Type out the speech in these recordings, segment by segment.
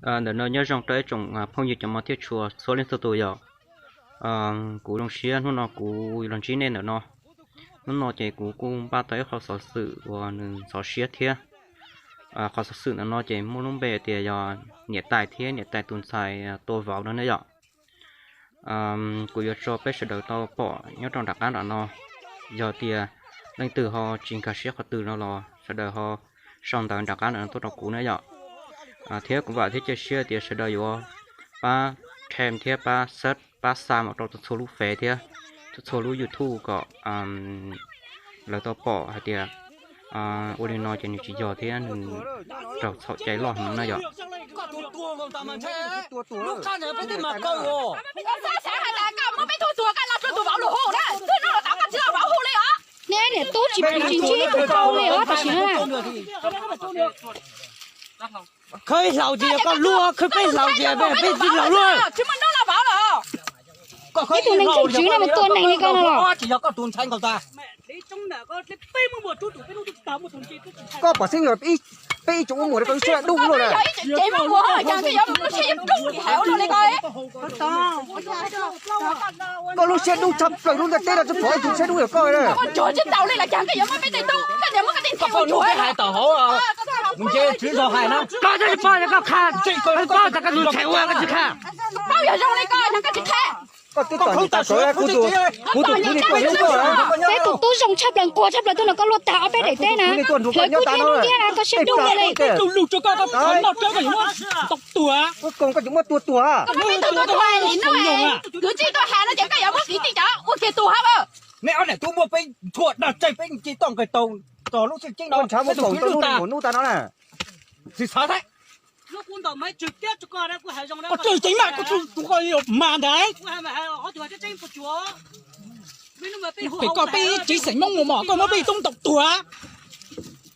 Ntawm no nyob zoo rau ib tsoom phooj ywg cov mos thiab tshua txhua leej txhua tus yom. Kuv zoo siab hnub no kuv los ntsib nej ntawm no. Hnub no ces kuv kuj npaj tau ib qho xov xwm uas nws ntxhov siab thiab. Qhov xov xwm ntawm no ces muaj lub npe tias yog niam tais thiab niam tais tus ntxhais tua vauv no ne yom. Kuv yuav tso peb sawv daws tau pom nyob rau nram qab nram no. Yog tias leej twg ho tsis nkag siab qhov twg no los sawv daws ho sau ntawv nram qab nram no tuaj rau kuv na yom. Thiab kuv vam thiab cia siab tias sawv daws yuav pab them thiab pab sub pab xa mus rau txhua txhua lub fev thiab txhua txhua lub YouTube kom lawv tau pom hais tias ua li no ces nws tsis yog thiab nws raug txhaum cai loj heev na yom. Neb niam tub tsis pom tsis ntsib tus qau li os tam sim no. Khawb ib hlaus ces yog koj luag, khawb peb hlaus ces peb tsis laus luaj. Ib tug neeg tseem tswv no mus tua neeg li koj no los. Koj pom xeeb yog peb ib tsoom ua muam rau koj lub siab dub luaj na. Koj lub siab dub tshaj plaws lub ntiaj teb no tsis pom ib tug siab dub yog koj na. Koj tsis pom yog koj qha, koj tsis pom koj tus tshais ua koj tsis qha. Koj twb txom nyem tas kawg kuv tus, kuv tus kwv tij tuaj hlub koj. Peb tus tub zoo tshaj plaws nquag tshaj plaws tuaj no koj luaj tag ob peb daim teb na. Hlawv kub thiab ntiab na koj siab dub li. Kwv tij tuaj has no ces koj yuav muab kwv tij cov ua kiag tus hab. Neb ob niam tub muaj peb tshuaj dag tseg peb cia toj nqes tau txog lub xij ceeb no. Ntshav muaj kaum tau lub nus hnub tas no na. Tsis xav thiab. Koj tsawg ceev mas koj tsis tus koj mas ntag. Pem koj peb ib tsev xeem Hmoob mus mos koj muab peb tub ntaus tuag.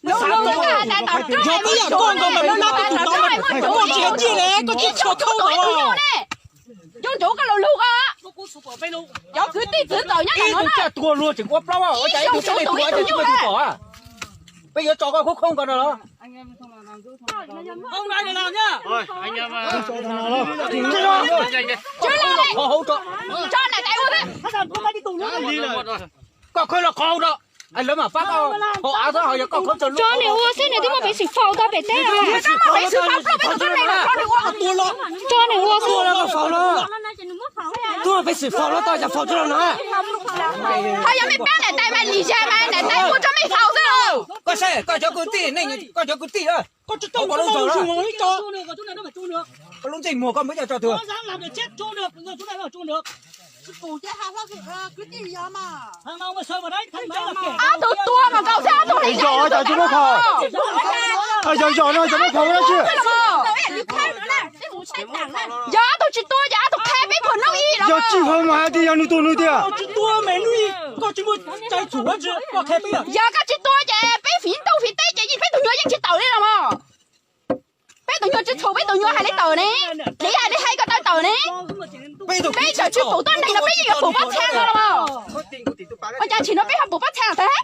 Yog peb yam koj nkaus mas muab nab tus tus tod, koj tsis hais ciaj li koj tsis tshua khaub ntawd. Cov ntsuav koj lug lug ko, cov kwv tij txwv txawm nyob ib tug caj tuag luag tseem ua plaub, ua cas ib tug caj tuag tsis muaj tus pom. Peb yuav tso koj khoob khoob ko no los. Qhov hauv tso. Koj khawb los qhov hauv tso. Lawv mam pab koj haus av xwb, ho yog koj khawb tso lub. Tso nws ua xwb, nws twb muaj peev xwm faus tau pem teb. Tso nws ua xwb. Tuaj peb xwm faus los tau, yog faus tso los no. Ho yog mej pab niam tais mas lim zag mas niam tais ua rau mej faus xwb los. Koj saib koj cov kwv tij, koj cov kwv tij. Koj tsis tau, koj lub zaug ib co. Koj lub ntsej muag koj muab coj tso tuag. Ob tug tuag mas nkaus xwb, ob tug li zog. Yog ob tug tsis tuag ces ob tug qha peb puag hnub ib los. Yog tsis haus mas hais tias yog nws tuag nws tiag. Yog koj tsis tuag ces peb fiv ntuj fiv teb ces peb tus nyuag yeej tsis tawm li los mas. Peb tus nyuag tsis txhaum, peb tus nyuag hais li tawm ne, li hais li hais koj tawm tawm ne. Peb tawm tsis pum tuab neeg no peb yeej yuav pum pob txha no los mas. Ua cas tsim no peb ho pum pob txha tag.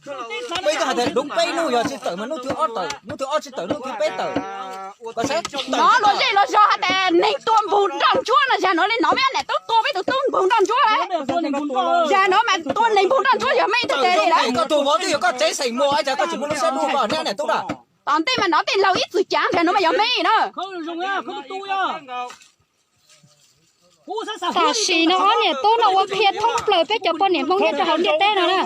Peb twb hais tias dub peb hnub yog tsis tawm mas hnub twg ob tawm, hnub twg ob tsis tawm hnub twg peb tawm. Nov luag zej luag zog hais tias neeg tua npug nroj ntsuab no, zag nuav li nov peb niam tub tua peb tus tub npug nroj ntsuab lawm. Zag nuav mas tua neeg npug nroj ntsuab yog mej tug tes li lawm. Koj tus vauv twb yog koj tsev xeem muag, ua cas koj tsis muaj lub siab dub koj niam tub na? Tom ntej mas nov tej laug ib txwm cav, zag nuav mas yog mej na. Tam sim no ob niam tub no ua qhia thoob plaws peb cov poj niam Hmoob nyob rau hauv ntiaj teb no na.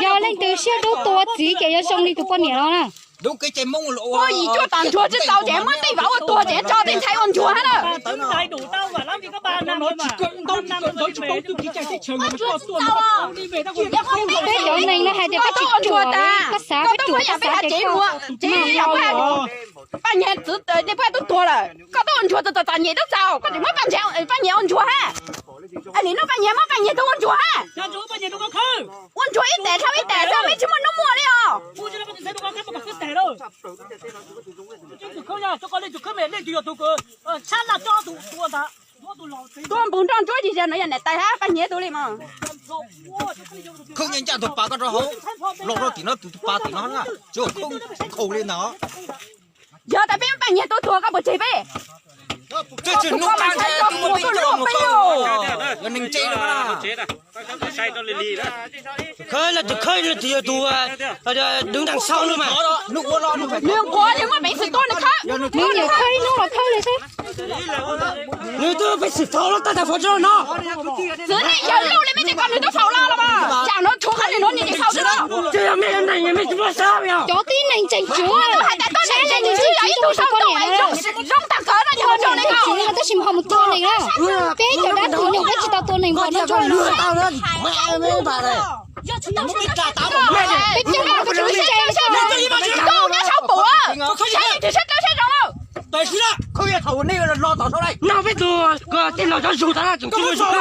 Yog leej twg siab dub tua txiv ces yuav zoo li tus poj niam no na. Poj yim cuaj tom ntsuag tsis txaus ces muab tej vauv ua tuag ces tso tej ntxhais ua ntsuag hab na. Peb cov neeg no hais tias peb tsis ruam, koj xav peb ruam, koj xav ces koj mag los. Paj Nyiag txwv paj tub tuag lawm, koj twb ua ntsuag txom txom nyem twb txaus, koj tseem muab Paj Nyiag ua ntsuag hab. Nim no Paj Nyiag muab Paj Nyiag tug ua ntsuag hab. Ua ntsuag ib tes dhau ib tes xwb, peb tsis muaj hnub muaj li os. Tua npug nroj ntsuab ces zag no yog niam tais hab Paj Nyiag tug li mas. Khawb ncaj ncaj tus pas koj rau hauv, los rau tim no tus pas tim no na, tsis khau li ntawd. Yog tas peb muab Paj Nyiag tau tuag koj puas tseg peb? Txog tsis nub qab nthe twb muab peb coj mus kaw, yog neeg ntse no. Khawb los tsis khawb, los tsis yog tus đứng đằng sau no mas. Nws nquag, nws muab peev xwm tua nws khawb. Nws nyiam khawb ib hnub los khawb li xwb. Nws twb peev xwm faus los tab tom faus tsis los no. Txwv nej yawg lauj li mej tseem kom nws tub faus los los mas. Tsam no tshuav qhov nws nuav nws tseem faus tsis los. Tsis yog mej neeg mej tsis muaj sab yog. Cov tib neeg tseem tshuav. Hais tas tuaj neeg tseem tshuav yog ib tug sau ntoo zoo tag kawg no ces mus tua neeg no. Tab sis ho mus tua neeg na. Peb cov dab tuag nyuag peb tsis tau tua neeg npaum no. Peb coob, peb tsis ntse. Koj nyob sau pum, saib tsis saib dawb saib zoo lauj. No peb tug tej laus cov zus tag tseem tsis mus zus. Thov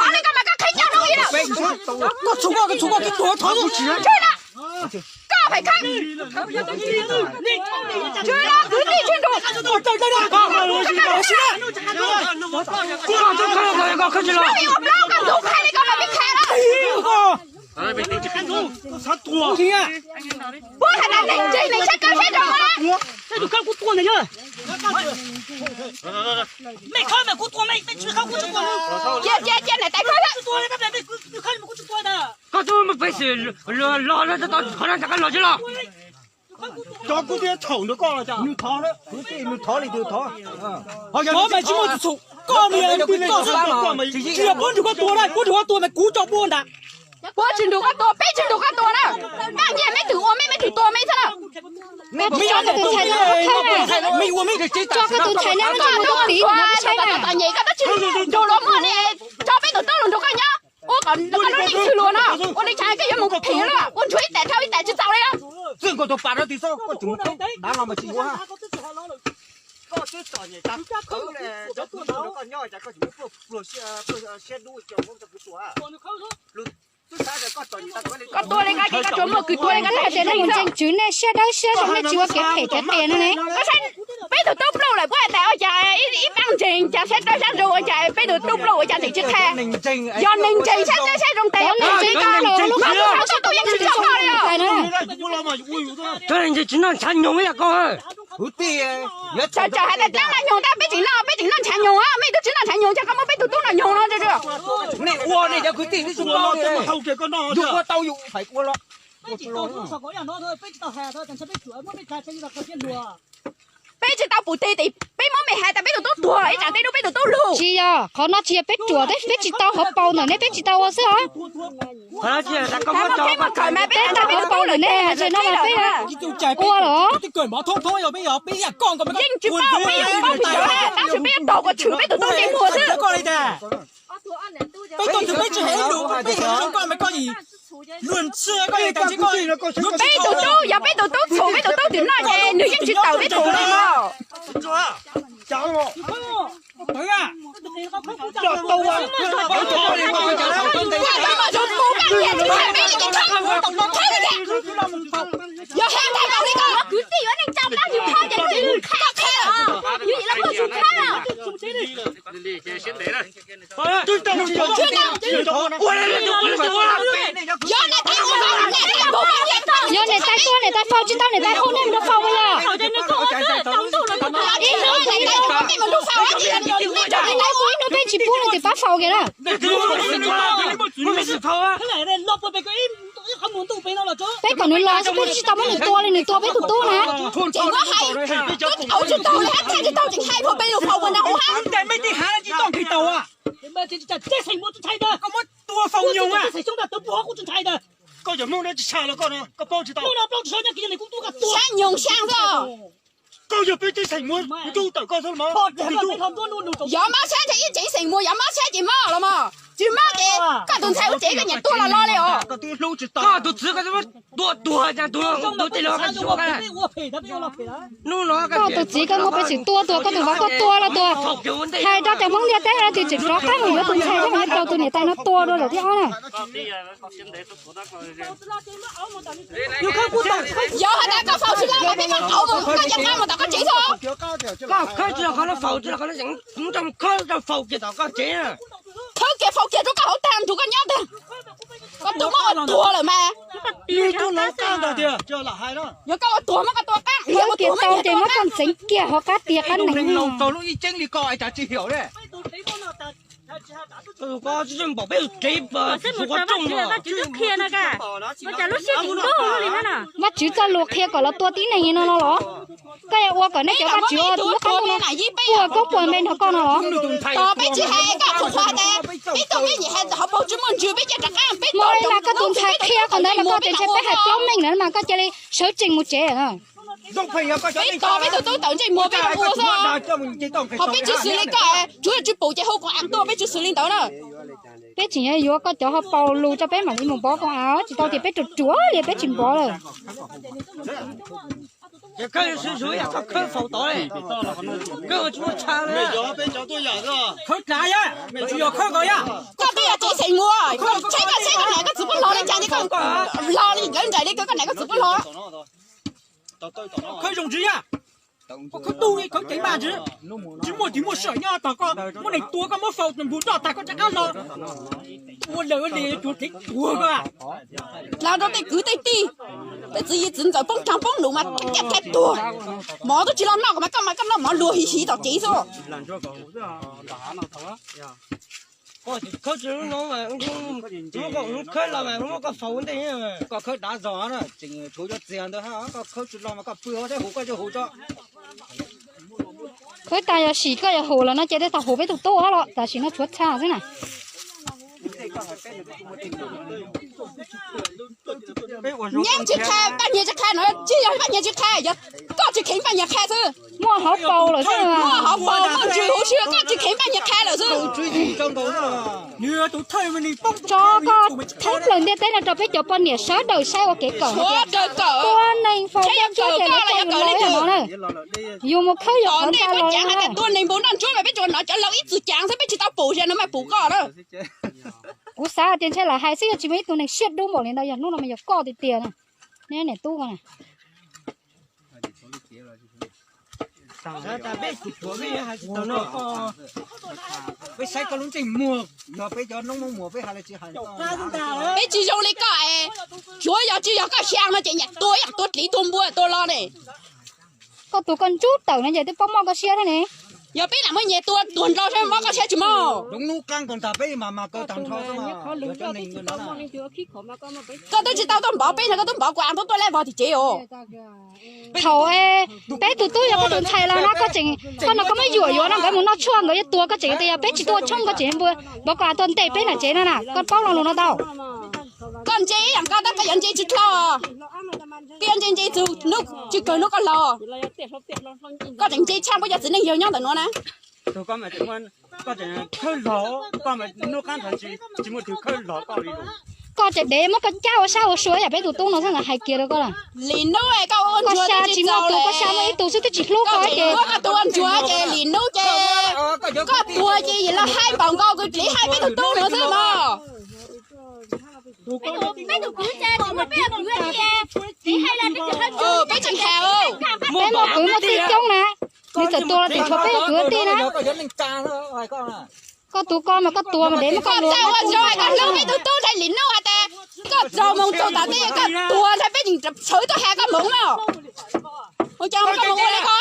li koj mas koj qhib ncaug no li lawm. Koj txhum koj, koj txhum koj, koj txhum koj, koj txhum koj. Koj phem khawb. Tswv los kwv tij tswv nraug. Koj ntxub qhia li koj mas peb qhia lawm. Puab has tas neeg ntseeg neeg saib dawb saib zoo. Cia cia cia niam tais khawb. Koj twb muaj peev xwm los no, qhov no tas koj los tsis los? Cov kuv twb txhaum nrog koj los cas? Nws thov, nws thov li tus thov. Cov mas tsis muaj txhum, koj niag pib koj, tsis yog puab nrug koj tua na, puab nrug koj tua mas kuv coj puab ntag. Puab tsis nrug koj tua, peb tsis nrug koj tua na. Paj Nyiag meb twb ua mej, mej twb tua mej xwb na. Mej ua mej, mej tso koj tus ntxhais na, koj tus ntxhais na, koj tus ntxhais na, koj tus ntxhais na. Tso peb tus tub los nrug koj nyob, ua kom koj lub neej xws luag no. Ua li cas koj yuav mus phem lawm, ua ntsuag ib tais dhau ib tais tsis txaus li na. Txij nkaus tus pas no tiv xwb koj tseem mus thoob dav no mas tsis ua. Koj tua li koj ces koj tsuas muaj kws tua li koj, koj hais tias nej mus ntseeg tswv nej siab dawb siab zoo nej tsis ua kev phem kev qias no ne. Peb tug tub pluj lawm puab hais tas ua cas ib pab ntseeg cas siab dawb siab zoo ua cas peb tug tub pluj ua cas tseem tsis qhia. Yog neeg ntseeg saib dawb saib zoo tes, tub yeej tsis tau koj li os. Tsis noj ntshav nyoos ib yam koj. Tsam tsam hais tas dlaab noj nyoos tab peb tseem noj, peb tseem noj ntshav nyoos, mej twb tsis noj ntshav nyoos cas koj muab peb tug tub noj nyoos no. Nej ua nej cov kwv tij twb tsis paub, yus ua tau yus feem ua los. Peb tsis tau pum teg tes peb muab mej hais tas peb tug tub tuag ib tsam tej hnub peb tug tub lug. Tsis yog, qhov no tsis yog peb ruam, peb tsis tau hauv paus ntawm nej, peb tsis tau ua xwb os. Peb tau hauv paus ntawm nej hais tias no mas peb ua los. Yeej tsis paub, peb yeej paub tsis yog, tab sis peb yuav tog kuv tshwm peb tug tub ntsej muag xwb. Peb tug tub, yog peb tug tub txhum peb tug tub tim no ces nws yeej tsis tawm peb tug li no. Yog hais tias kwv tij yuav neej tsa plab yus qhov ces yus qhia, yus yim los kuj tsis qhia lawm. Yog niam tais tuaj niam tais faus tsis tau niam tais hu nej mus rau faus puas yog? Ib hnub niam tais hu nej mus rau faus, niam tais hu ib hnub peb tsis pub leej twg pab faus kiag na. Peb kom nws los xwb peb tsis tau muab nws tua li, nws tua peb tus tub na. Tseem muab hais, twb thaij tsis tau li hab, thaij tsis tau tseem hais puag peb lus faus puas nrag hauv hab. Koj muab tua faus nyoos, koj cov Hmoob no tsis tshaj los koj no koj paub tsis tau. Xyab nyoos xyab xwb. Koj yog peb tib xeem muab ntuj tawm koj xwb los mas. Yog mob xyab ces ib tsev xeem muas, yog mob xyab ces mob los mas. Tsis mob ces koj tus ntxhais ua tsev koj nyiam tua los los li os. Koj tus txiv koj tua tuag cas tus tus tej los koj tsis ua. Koj tus txiv koj muaj peev xwm tua tuag, koj tus vauv koj tua los tuag. Hais rau cov Hmoob ntiaj teb no ces tseem rov qab mus yuav tus ntxhais thiab mus yuav tau tus niam tais no tua dua lawm thiab os na. Yog hais tias koj faus tsis tau los peb muab auv mus koj cov qab mus tom koj tsev xwb. Koj khawb tsis tau qhov no faus tsis tau qhov no, yeej mus rau khawb rau faus kiag tom koj tsev. Khawb kiag faus kiag rau koj hauv tag nrho koj nyob tag. Koj tus muab ua tuag lawm mas. Yog koj ua tuag muab koj tua qab, yog ua tuag muab koj tua qab. Ces muab koj ntxeev kiag hauv qab tiag qab nees. Vaj tswv txoj lus qhia kom los tua tib neeg no no los? Koj yuav ua kom nej cov vaj tswv lub qab ntuj no puas koob puas npe nrog koj no los? Tos peb tsis hais koj qhuas qhuas tas, peb tuaj peb nyiam hais hauv paus tsis muaj ntsws peb cia rov qab peb. Mas koj tus ntxhais qhia qhov ntawd mas koj tias ntshe peb hais plaub meej na mas koj cia li sawv tsees mus tsev. Peb tos peb tus tub tawm ntsej muag peb ua xwb. Ho peb tsis xws li koj, tsuav tsis pum ces hu koom am tuaj, peb tsis xws li ntawd na. Peb tseem yuav koj cov ho paus lus tso peb mam li mus npov koom am, tsis tau tias peb ruam ruam li peb tsis npov lawm. Ces khawb yuav sib zus yam koj khawb faus tod li, khawb ua tsis muaj chaw li. Khawb tsav yam, tsis yog khawb nkaus yam. Koj twb yog txiv xeem muas, tsheb koj tsheb koj niam koj txiv puab hlo li cas li koj hlo li nkawd nraim li koj niam koj txiv puab hlo. Khawb zoo ntsis yam, koj khawb tub khawb ceev maj ntsis, tsis muaj tsis muaj sij hawm nyob tos koj, muab neeg tua koj muab faus npus roj tag koj rov qab los. Ua lawm ua li tsuas kev tuag koj. Los rau tej kwv tej tij, tej txiv yij txiv ntxawm poob rag poob num mas kiaj kiag tuag. Mov twb tsis los noj mas koj mas koj noj mov luag hiv hiv tom kev xwb. Khawb tsis lub no, muab koj khawb los mas muab koj faus ua ntej. Koj khawb dav zog na, tseem tshuav cov txiag ntawd, koj khawb tsis los mas koj pw hauv thiab hu koj coj hu tso. Khawb tas yog sim koj yuav hu los no ces tej thaum hu peb tus tub los tam sim no tshuav txha xwb na. Nyiaj tsis qha, paj nyiaj tsis qha no, tsis yog paj nyiaj tsis qha, yog koj tsis kheev paj nyiaj qha xwb. Muaj hauv paus lawm xwb, muaj hauv paus muaj ntsws huv si koj tsis kheev paj nyiaj qha lawm xwb. Tso koj thoob plaws ntiaj teb no rau peb cov poj niam sawv daws saib ua kev kawm. Tua neeg faus npua ntsuab ces lawv coj yus los no na. Yus mus khawb yus qhov ncauj los li na. Tua neeg npus noj ntsuab mas peb tsuas hnov cov laus ib txwm cav xwb, peb tsis tau pum, zaum no mas pum koj na. Kuv xav tias ntshe lawv hais xwb, yog tsis muaj ib tug neeg siab dub npaum li ntawd, yog hnub no mas yog koj tiag tiag na. Neb niam tub ko na. Peb saib koj lub ntsej muag, yog peb cov noob Hmoob Muas peb hais los tsis hais. Peb tsis zoo li koj es, tsuav yog tsis yog koj xyaa no ces nyiam tua ib yam tua dliv tua npua tua lo ne. Koj tus koj ntsub tawm no ces twb paub mob koj siab thiab ne. Yog peb lam muab nyias tua tuag nrho saib mob koj siab tsis mob. Koj twb tsis tau tuaj npov peb no koj twb npov kuv av tuaj tuaj lej vog tim tsev os. Thaum peb tus tub yog koj tus ntxhais los no koj tseem, koj no koj muab yuam yuav no nkawd mus noj tshuaj nkawd yuav tua koj tseem tias yog peb tsis tuaj tshoob koj tseem npov koj av tuaj ntes peb nram tsev no na, koj paub lo lus no tau? Koj ntse ib yam nqaj tab koj yuav ntse tsis dlhau, koj yuav ntse ntse txug tsis kawg hnub koj laus. Koj tseem ntse tshaj puab cov txiv neej yawg nyob ntawm nuav na. Koj tseem dev muab koj cab ua sab ua sua yam peb tus tub no xwb, hais kiag rau koj. Koj xya tsis muaj tus, koj xya muaj ib tug xwb twb tsis hlub koj ces. Koj tuag ces lim nub ces, koj tuag ces yim los hais npaum nkaus kws dliv hais peb tus tub no xwb mog. Peb tsis hais, peb muaj kwv muaj tij coob na, nws txawm tuag los tseem tshuav peb kwv tij na. Koj tus koj mas koj tuag mas dev muab koj luag. Koj hlub peb tus tub ntshai lim nub has tas koj txaus moo txaus tas tej koj tuag ntshai peb tseem sawv tuaj has koj hmoov na. Ua cas koj mus ua li ko?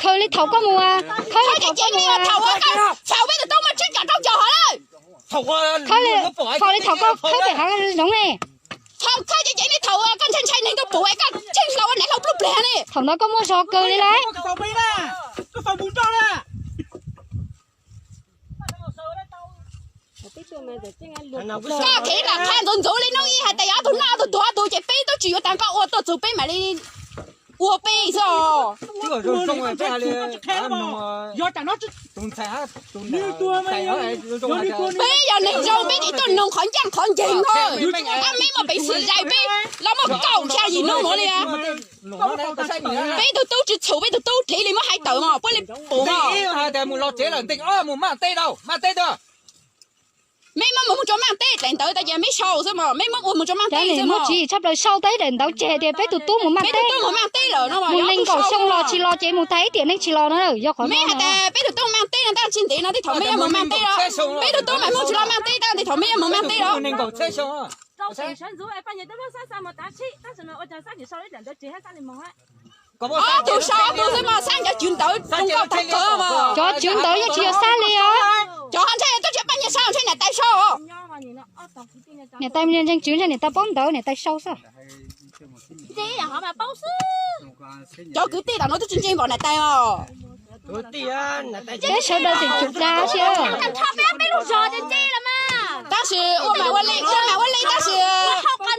Khaws li thaum koj mus, khaws li thaum koj mus, thaum peb tus tub muaj tsib caug rau caum hov lawm. Khaws li thaum koj khawb pem hav zoov ne. Thaum khawb ces ceev li thaum koj ntshai ntshai neeg tuaj pum es koj tsheej hlau ua neeg hlau pluj pliag ne. Thaum ntawd koj muaj zog kawg li lauj. Koj khiav lam qha ntxuav ntxuav li hnub ib hais tas yog ob tug noj ob tug tuag ob tug ces peb twb tsis yuav tas koj ua tuaj txug peb mam li ua peb xwb os. Peb yog neeg zoo peb tsis tuaj noog qhov ncaj qhov ncees os. Ab meb muaj peev xwm zais peb los muaj kaum xya yim hnub mus li. Peb tug tub tsis txhum peb tug tub dliv li muab hais tawm mog puab li pum mog. Mus los tsev lawm ntees ob mus maj teb tau maj teb tau. Meb muab mus rau Maaj teb daim ntawv tas ces meb sau xwb mas, meb muab ua mus rau Maaj teb xwb mas. Tshaj plaws sau teb daim ntawv tseg tias peb tus tub mus Maaj teb. Mus nees nkaum xyoo los tsis los ces mus tag ib tiam neeg tsis los na, yog qhov no. Meb hais tias peb tus tub Maaj teb no tab tsis ntev no tej thaum meb yuav mus Maaj teb los? Peb tus tub mas mus tsis los Maaj teb tab tej thaum meb yuav mus Maaj teb los? Ob tug sau ob tug xwb mas, xab cov cwv ntawv zoo nkauj tag kawg mas. Cov cwv ntawv yeej tsis yog xab li os. Cov ho ntshai tuaj tsis Paj Nyiag sau, ntshai niam tais sau. Niam tais ntseeg tswv ntshai niam tais paub ntawv, niam tais sau xwb. Cov kwv tij tam no twb tsis ntseeg npaum niam tais os. Peb sawv daws tseem tsum da siab. Tab sis ua mas ua li, ua mas ua li tab sis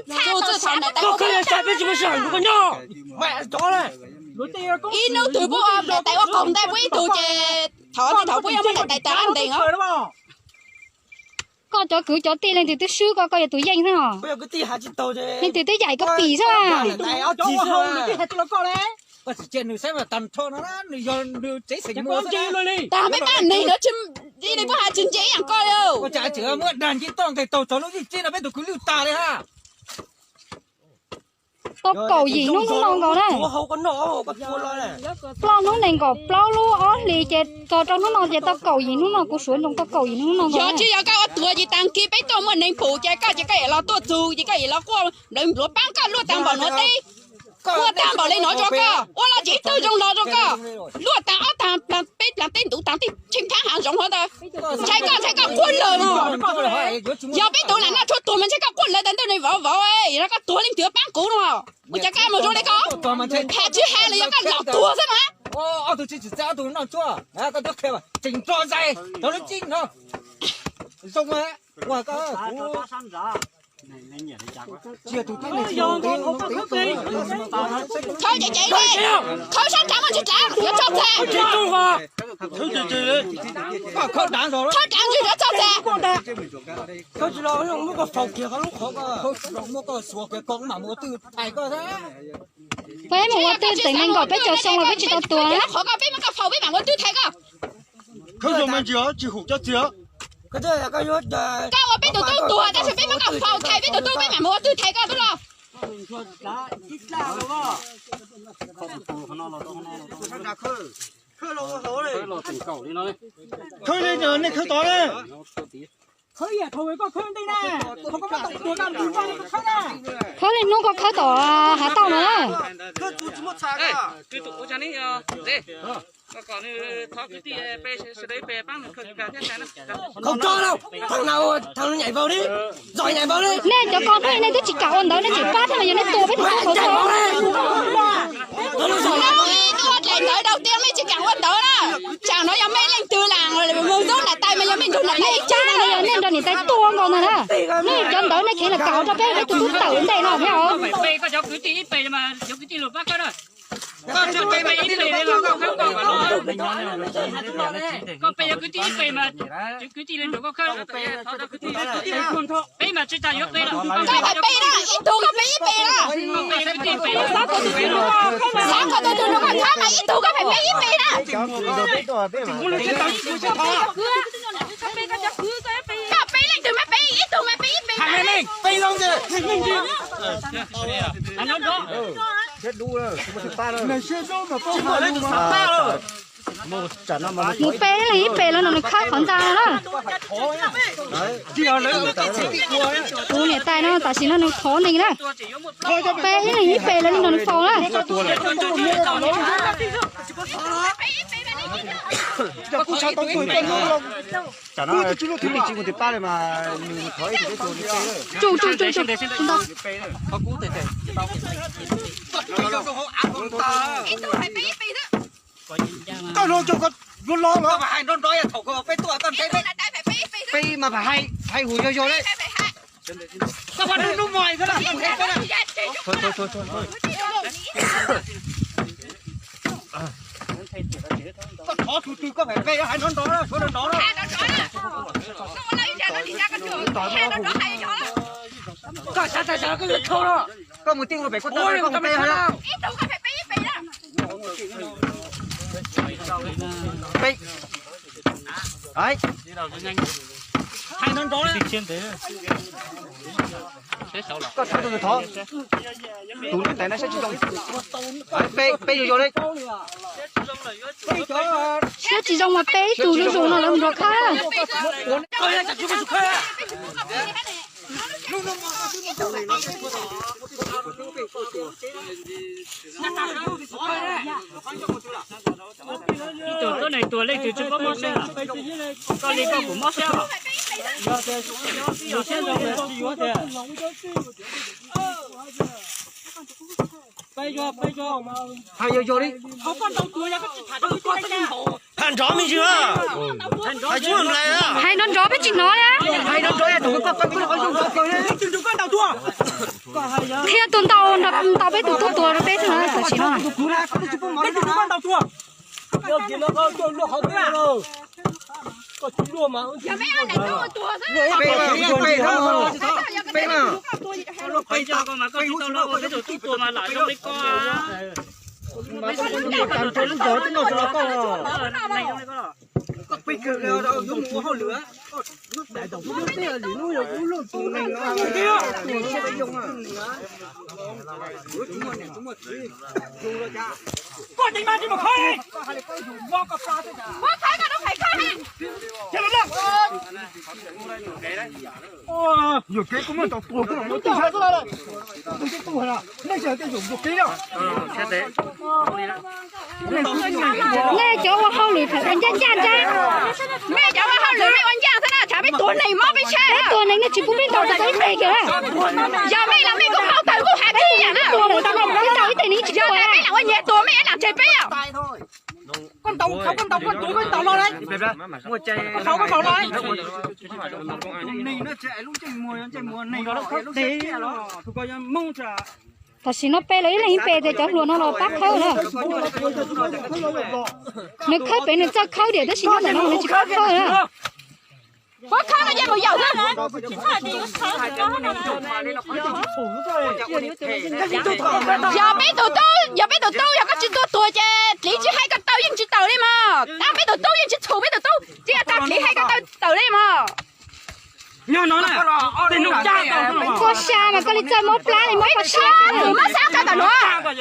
txhua txhua thaum niam tais ib hnub twg puab niam tais ua qaug ntais puab ib tug ces thaum tej thaum puab yuav muab niam tais tas qab ntees os. Koj cov kwv cov tij leej twg twb swb koj, koj yog tus yeej xwb os. Leej twg twb yaim koj pim xwb. Tas peb pab neeg lawv tsis, ib leeg puab has tsis ntse ib yam koj li. Muab dag nce toj nqes taug txog lub vij tsib no peb tus kwv lwj tas li ha. Tau kaum yim hnub hnub no nkaus na. Plaub hnub nees nkaum plaub lub ob hlis ces txog rau hnub no ces tau kaum yim hnub no, kuv suav ntsoov tau kaum yim hnub no nkaus. Yog tsis yog koj ua tuag ces tag kis peb tuaj muaj neeg pum ces koj ces koj yam los tuaj txug ces koj yam los quaj nplawv npluav paab koj luaj tag npaum nuav teb. Quaj tag npaum li no rau koj, ua los tsis ib tug zoo los rau koj. Luaj tag ob tag peb plag teb ntuv tag tej tsheej thaab hav zoov huv ntawd. Ntshai koj ntshai koj quaj lawm no. Yog peb tus lam noj tshuaj tuag mas ntshai koj quaj lawm tas ntuj ne vauv vauv, yog koj tuag leej twg paab kuv no. Ua cas koj mus zoo li koj, has tsis has li yog koj lam tuag xwb mas. Khawb ces ces li, khawb sab nrad mas tsis tsav, yuav tso txag. Khawb nrad ntsis yuav tso txag. Peb mus ua twj teem nees nkaum peb caug xyoo los peb tsis tau tuag. Qhov koj peb muab koj faus peb mam ua twj thaiv koj. Khawb zoo mas ntsis tsis hum cov txiag. Koj ua peb tus tub tuag tab sis peb muab koj faus thaiv peb tus tub peb mam mus ua twj thaiv koj tub los. Khawb li nej khawb tod na. Khawb li hnub koj khawb tom hav tauj no na. Nej cov ko nej twb tsis kam ua ntawd nej tseem pab thiab mas yog nej tua peb tus tub qhov ko. Ua daim ntawv rau tias mej tsis kam ua ntawd na. Tsam no yog mej leej twg lam mus ntxub niam tais mas yog mej nrug niam tais ib cag no yog nej nrog niam tais tua nkaus ntag na. Nej cov ntawd nej kheev lam kam ua rau peb peb tus tub tawm ntej no thiab os. Koj pe yog kwv tij ib pe mas kwv tij li nrog koj khawb. Peb mas tsis tas yuav pe lawm. Koj pab pe na, ib tug koj pe ib pe na. Xav kom tus twg nrog koj khawb mas ib tug koj pab pe ib pe na. Koj pe leej twg mas pe ib tug mas pe ib pe na. Mus pe leej ib pe los nws khawb qhov ntxa no na. Kuv niam tais no tam sim no nws thov neeg na. Pe ib leeg ib pe los nws faus na. Tsum tsum tsum tsum ntau. Koj los rau koj yuav los los. Peb mas hais hais hum yog yog li. Koj pab nub nub mos xwb las. Koj thov tus twg koj pab pe hais nrov nrov na, suav nrov nrov na. Koj xav tas koj yuav thau los. Koj mus tij ua pem kuv tau koj mus pe hais. Koj thov tus thov. Tus nws tais no siab tsis zoo. Peb, peb yug yog li. Siab tsis zoo mas peb ib tug zuj zus no lawv mus nrog khawb. Ib tug tuab neeg tuag leej twg tsis paub mob siab, koj li koj kuv mob siab os. Hais yog yog li. Tham nrov me ntsis na. Hais nrov nrov peb tsis hnov li. Hais nrov nrov, qhia tus ntau nrog ntau peb tus tub tuag rau peb thiab na tam sim no. Yuam kev kuv muaj tau tuag kuv los muaj tug sab xwb, tus tib tug na, nej tsis hais tej zaum yuam kev na. Nej cov ua hauj lwm tham ua ncaj ncaj ntag. Mej cov ua hauj lwm mej ua ncaj xwb na, tshav peb tuag neeg mob peb tshaj. Peb tuag neeg nej tsis pub peb ntaus tau ib teg kiag. Yog mej los mej kuj ntaus tawm kuj has thib yam na. Peb ntaus ib teg neeg tsis pub. Yog tias peb lam ua nyias tuag mej lam tseg peb os. Koj ntaus, koj ntaus, koj tuag koj ntaus los lauj. Koj ntaus los. Tam sim no peb los ib leeg ib pes ces cov hluas no los pab khawb na. Nws khawb pem nws txawj khawb diam tab sis nyob ntawm no nws tsis pab khawb na. Pab khawb no ces mus yaum xwb. Yog peb tus tub, yog peb tus tub yog koj tsis tuag tuag ces dliv tsis hais koj taw yeej tsis tawm li mog. Tab peb tus tub yeej tsis txhum peb tus tub, tsis yog tag dliv hais koj taw tawm li mog. Koj xya mas koj li txawj mob plab li mob plab siab. Tus mob xab tawm ntawm no.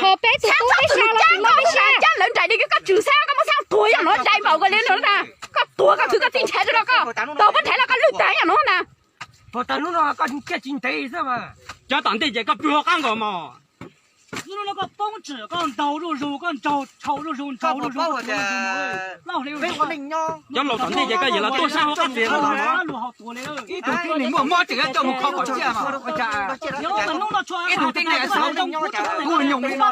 Ho peb tus tub peb xya los tsis mob peb siab. Cab lawv nraim li koj tswm xab koj mob xab tuag yog no dai npaum koj li no na. Koj tuag koj khwv koj txij nrhav rau koj, tau pab nrhav los koj lwj tag yog no na. Cov tom ntej ces koj pw hauv qab nkaus mog. Koj poob tswm koj ntaus zuj zus, koj ntaus tshau zuj zus, ntaus zuj zus. Cov laus tom ntej ces koj yim los tuaj sab hauv qab txiav. Ib tug tib neeg muaj mob tseem coj mus kho kom ciaj mas ua cas. Ib tug tib neeg xav kuj nyoos li no.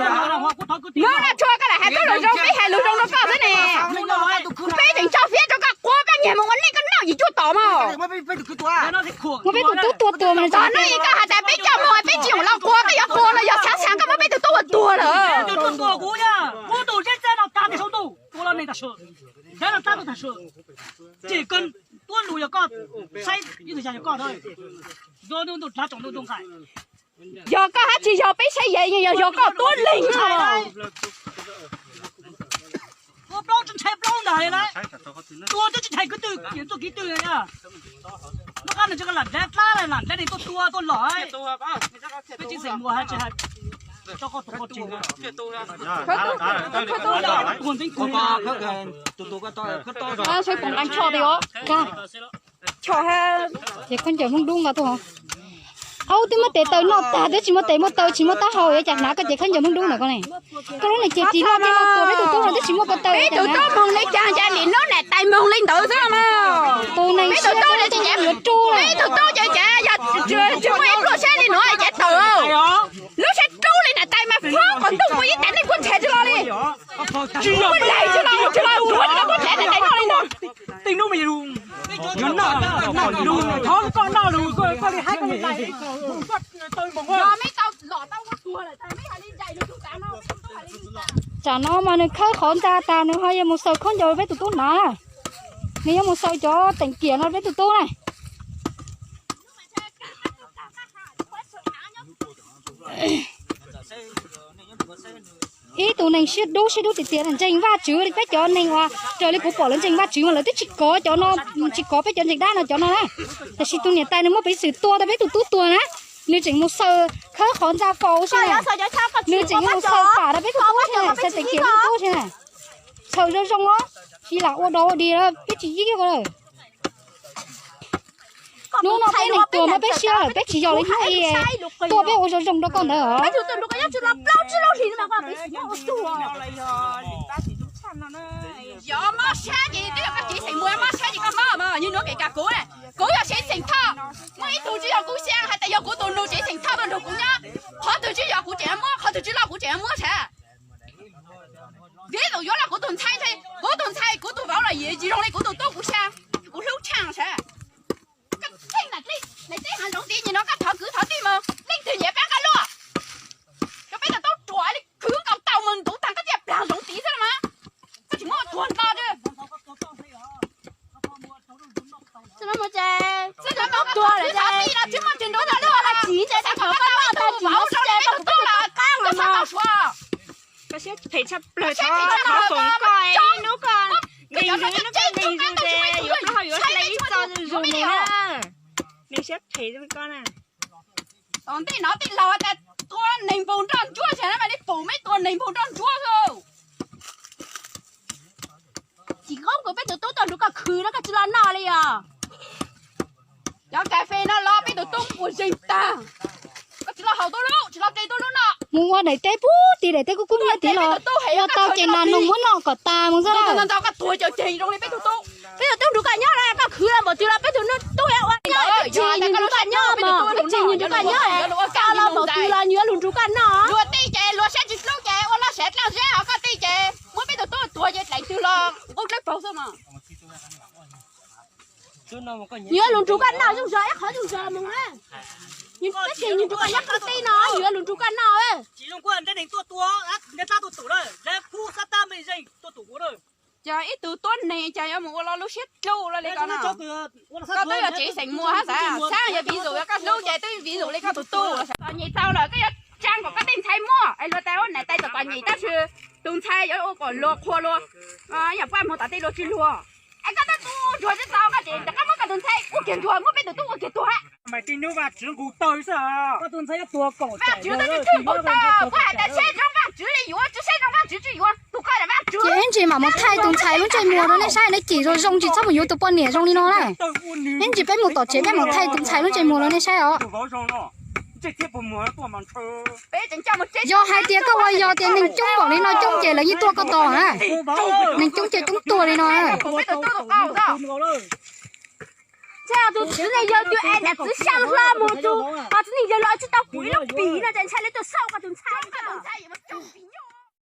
Hnub no tshua koj lam hais koj lus zoo, peb hais lus zoo rau koj xwb ne. Peb tseem tso fiab rau koj quav koj nyiag mus ua neej koj noj yim cuaj tom mog. Muaj peb tus tub tuag tuag mas txog hnub koj hais tias peb coj mus peb tsis mus los quav, koj yuav quav los yog xav xav koj muab peb tus tub ua tuag lawm. Yog koj hab tsis yog peb saib yeej yog, yog koj tuab leeg. Ua plaub tsis ntshai plaub ntag li lauj. Tua twb tsis ntshai kwv tw, txuj kev twg. Nub qab nws tsis lam dlav dlab lam dlav ni tuaj tua tuaj los. Peb tsis xeem muas hais tsis hais. Tso koj tus koj tsis. Sawv poom nqees tsho tias os. Tsho ha. Ces khaub ncaws Hmoob Dub nqa tuaj. Aub, twb muab tes taw noj tag twb tsis muaj tes muaj taw tsis muaj taub hau yuav cas hnav koj ces khaub ncaws Hmoob Dub ntawm koj ne. Koj lub niag ces ris loj tiag los tua peb tus tub no twb tsis muaj ko taw. Peb tus tub moog li cas ces nim no niam tais moog li ntawd xwb no. Tus neeg peb tus tub ces yuav rub, peb tus tub ces ces yog tsis muaj ib pluaj siab li no ces tawm. Lub siab rub li niam tais mas fob qhov ntuj mus ib tas neeg puab nrhav tsis los li. Puab leeg tsis los, tsis los, puab nrhav niam tais noj li ntag. Tsam no mas nws khawb qhov ntxa tag nws ho yuav mus xaws khaub ncaws peb tus tub hnav. Nws yuav mus xaws cov teem kiam no peb tus tub na. Ib tug neeg siab dub siab dub tiag tiag, ntseeg Vajtswv li peb cov neeg uas raws li kuv pom lawv ntseeg Vajtswv mas lawv twb tsis kov cov no, tsis kov peb cov ntseeg dab no cov no na. Tab sis tus niam tais nws muaj peev xwm tua tau peb tus tub tuag na. Nws tseem mus xaws khawb qhov ntxa faus si na. Nws tseem mus xaws pam rau peb tus tub si na, xaws tev kiam peb tus tub si na. Xaws zoo zoo os, tsis lam ua dog ua dig lawm, peb tsis yig ko lawm. Hnub no peb neeg tuag mas peb siab lawm, peb tsis yog li hnub i tuaj peb ua zoo zoo rau koj ntawd os. Yog mob sab ces twb yog koj tsev xeem muag mob sab ces koj mob mas, yog nuav kev kag kuv, kuv yog tsev xeem Thoj, muaj ib tug tsis yog kuv xyaa hais tias yog kuv tus nus tsev xeem Thoj tuaj nrug kuv nyob, qhov twg tsis yog kuv tseem muab, qhov twg tsis loj kuv tseem muab sab. Vim tus yuav los kuv tus ntxhais, kuv tus ntxhais kuv tus vauv los yim tsis zoo li kuv tus tub kuv xyaa, kuv hlub tshaj sab. Koj txheej na, teb hav zoov tid nim no koj thov kwv thov tij mus, leej twg nyiam pab koj luaj. Rau peb tus tub ruam li khwv nkaus tau mus ntuv tag koj thiaj plag zoov tid xwb los mas. Koj tsis muab tuag nto. Xwb no mus ces, xwb no mus tuag lawm ces, tsis muaj tsis ntuv tau luaj los tsis ces, xav kom koj noj tag tsis muaj ces koj tus tub los qab mas. Koj siab phem tshaj plaws, thov foom koj ib hnub koj nqis zus, ib hnub koj nqis zus ces yuav koj ho yuav hle ib txoj zus zus mus na. Neeg siab phem li koj na. Tom ntej no tij laug tas tua neeg npaug nroj ntsuab xwb, mas li pum meb tua neeg npaug nroj ntsuab xwb. Tsis qoob kuv peb tus tub tuaj nrug koj khwv no koj tsis los noj li os. Cov kas fes no los peb tus tub ua zeeg tag. Koj tsis los haus tub lub, tsis los tes tub lub no. Mus ua daim teb pub tim daim teb kub kub nyiab tid los ua tau ces nas noog muab noj kom tas mus xwb. Ntau koj tuag cawm ceg zoo li peb tus tub. Peb tus tub nrug koj nyob los koj khwv los npaum twg los peb tus tub yuav ua nyob, tsis nrug koj nyob mas, tsis nrug koj nyob, koj los npaum twg los nws yuav lug nrug koj noj. Luag tij ces luag siab tsis hlub ces ua loj siav dlaab zeb, ho koj tij ces muab peb tus tub tuag ces dlaim twg los nqub dlawb paug xwb mas. Nws yuav lug nrug koj noj zoo zog ib qhov zoo zog mus na. Nws peb ces nws nrug koj nyob qhov tij no nws yuav lug nrug koj noj. Ces ib tug tuab neeg ces yuav mus ua lo lub siab dlub li koj no. Koj twb yog tsev xeem muag hab xav, xav yog vis zus yog koj hlub ces twb vis zus li koj tus tub. Txom nyem tau lawm koj yuav tsaa kom koj tej ntxhais muaj es luag tas ua niam tais txom txom nyem tab sis tus ntxhais yuav ua kom luag qhuas luag, yam paj muag tom tej luag tsis luag. Es koj tab tus ntsuag tsis tau koj ces rov qab muab koj tus ntxhais ua kiag ntsuag, muab peb tus tub ua kiag tuag. Mas tij nub Vaaj Tswv nqus tawg xwb. Vaaj Tswv tau tsis tug nqus tawg, kuv has tas saib zoo Vaaj Tswv li yuav, tsis saib zoo Vaaj Tswv tsis yuav, tus koj yog Vaaj Tswv. Ces ib ntsis mam mus thaij tus ntxhais lub ntsej muag rau nej saib, nej cim zoo zoo tsis txhob mus yuav tus poj niam zoo li no na. Ib ntsis peb mus tom tsev peb mam thaij tus ntxhais lub ntsej muag rau nej saib os. Yog hais tias koj ua yog tias neeg coob npaum li no coob ces lawv yeej tuaj koj tos na. Neeg coob ces coob tuag li no. Tus txiv neej yawg twb es niam txiv xyaa hla mus tus, ho txiv neej yawg los tsis tau pum ib lub pim no ces ntshai lawv tuaj xauj koj tus ntxhais.